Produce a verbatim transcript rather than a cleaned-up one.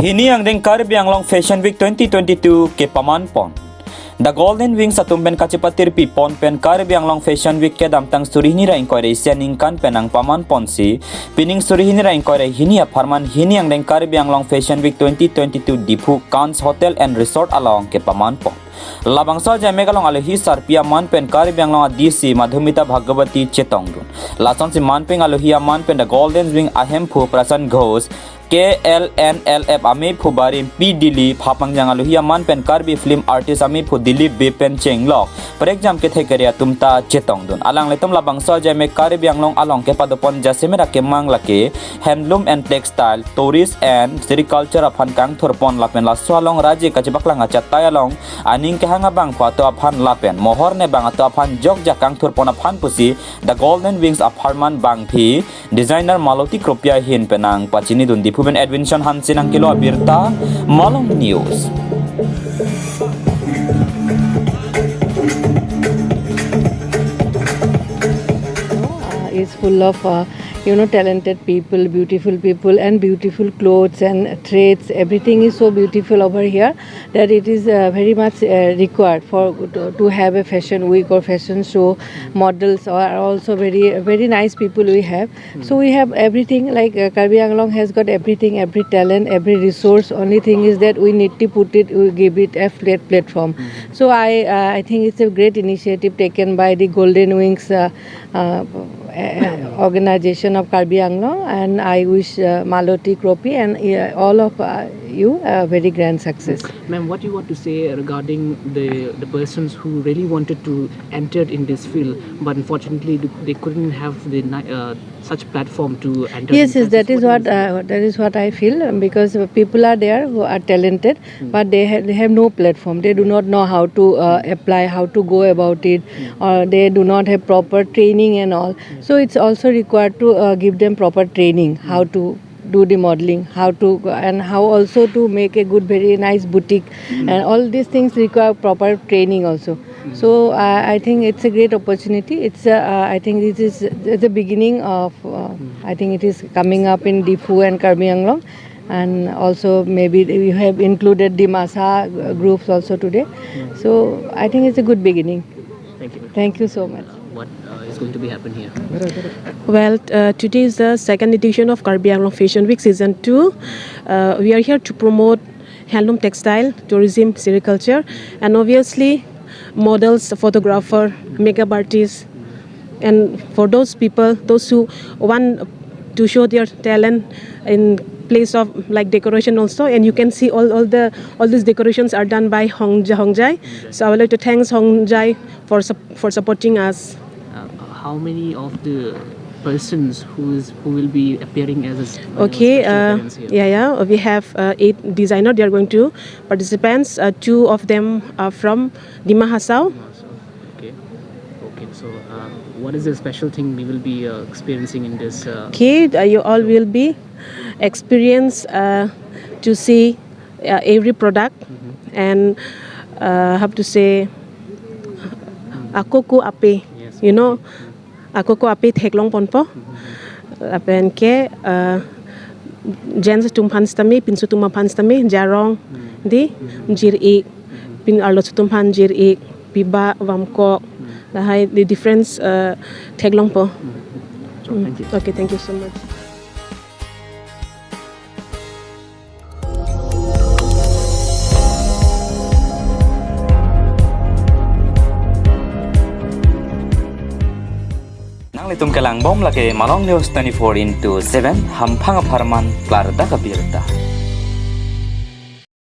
Hini angdeng Karbi Anglong Fashion Week twenty twenty-two kepaman pon. The Golden Wings atum pen kachepatirpi pon pen Karbi Anglong Fashion Week kedamtang suri hini ra ingkoi ra isi aningkan pen nangpaman ponsi, pining suri hini ra ingkoi ra hini apharman hini angdeng Karbi Anglong Fashion Week twenty twenty-two Diphu Kans Hotel and Resort along kepaman pon. Labangso ajaimek along alohi sarpi aman pen Karbi Anglong a-D C Madhumita Bhagawati chetongdun. Lasonsi manpeng alohi aman pen The Golden Wing ahemphu Prasan Ghosh, K L N L F amephu Barim P Dilip, hapangjang alohi aman pen Karbi film artist amephu Dilip Bey pen chenglok prekjam kethek kere atum ta chetongdun. Alanglitum labangso ajaimek Karbi Anglong along kepadopon jasemet akemang lake handloom and textile, tourist and sericulture aphan kangthurpon lapen laso along raji kachepaklang achatai along aning kehang abangphu atum aphan lapen mohor ne bang atum aphan jokjak kangthurpon aphan pusi The Golden Wings apharman bangphi designer Maloti Kropi ahin pen nangpachinidun. Diphu pen Edwinson Hanse nangkelo abirta, Malong News. Uh, is full of uh, you know, talented people, beautiful people, and beautiful clothes and threads. Everything is so beautiful over here that it is uh, very much uh, required for to, to have a fashion week or fashion show. Models are also very very nice people we have. So we have everything, like uh, Karbi Anglong has got everything, every talent, every resource. Only thing is that we need to put it, we give it a flat platform. So I uh, I think it's a great initiative taken by the Golden Wings uh, uh, uh, organization of Karbi Anglong, and I wish uh, Maloti Kropi and uh, all of uh, you a very grand success. Ma'am, what do you want to say regarding the the persons who really wanted to enter in this field, but unfortunately th- they couldn't have the ni- uh, such platform to enter? Yes, in yes, that success? is what uh, that is what I feel, um, because uh, people are there who are talented, but they ha- they have no platform. They do not know how to uh, apply, how to go about it, or they do not have proper training and all. So it's also required to uh, give them proper training, how to do the modeling, how to and how also to make a good, very nice boutique, and all these things require proper training also. So uh, I think it's a great opportunity. It's a, uh, I think this is the beginning of. Uh, I think it is coming up in Diphu and Karbi Anglong, and also maybe you have included the Dimasa uh, groups also today. So I think it's a good beginning. Thank you. Thank you so much. What uh, is going to be happening here? Well, uh, today is the second edition of Karbi Anglong Fashion Week Season two. Uh, we are here to promote handloom textile, tourism, sericulture, and obviously models, photographer, makeup artists, and for those people, those who want to show their talent in place of like decoration also, and you can see all, all the all these decorations are done by Hongja Hongjai. So I would like to thanks Hongjai for sup- for supporting us. Uh, how many of the persons who is who will be appearing as a, you know, Okay, special uh, appearance here? Yeah, yeah. We have uh, eight designer. They are going to participants. Uh, two of them are from Dima Hasao. Okay. Okay. So, uh, what is the special thing we will be uh, experiencing in this? Uh, Okay, uh, you all will be experience uh, to see uh, every product and uh, have to say akoko ape. Yes. You know, akoko ape theklong ponpo. Lapen ke uh, gents atum aphan sitame, pinso atum aphan sitame, jarong, di, jir-ik, pin arloso atum aphan jir-ik, piba, vamkok, lahai the difference uh, theklongpo. so, thank you. Okay, thank you so much. Nanglitum kelangbom lake Malong News twenty-four into seven, hamphang apharman klardak abirta.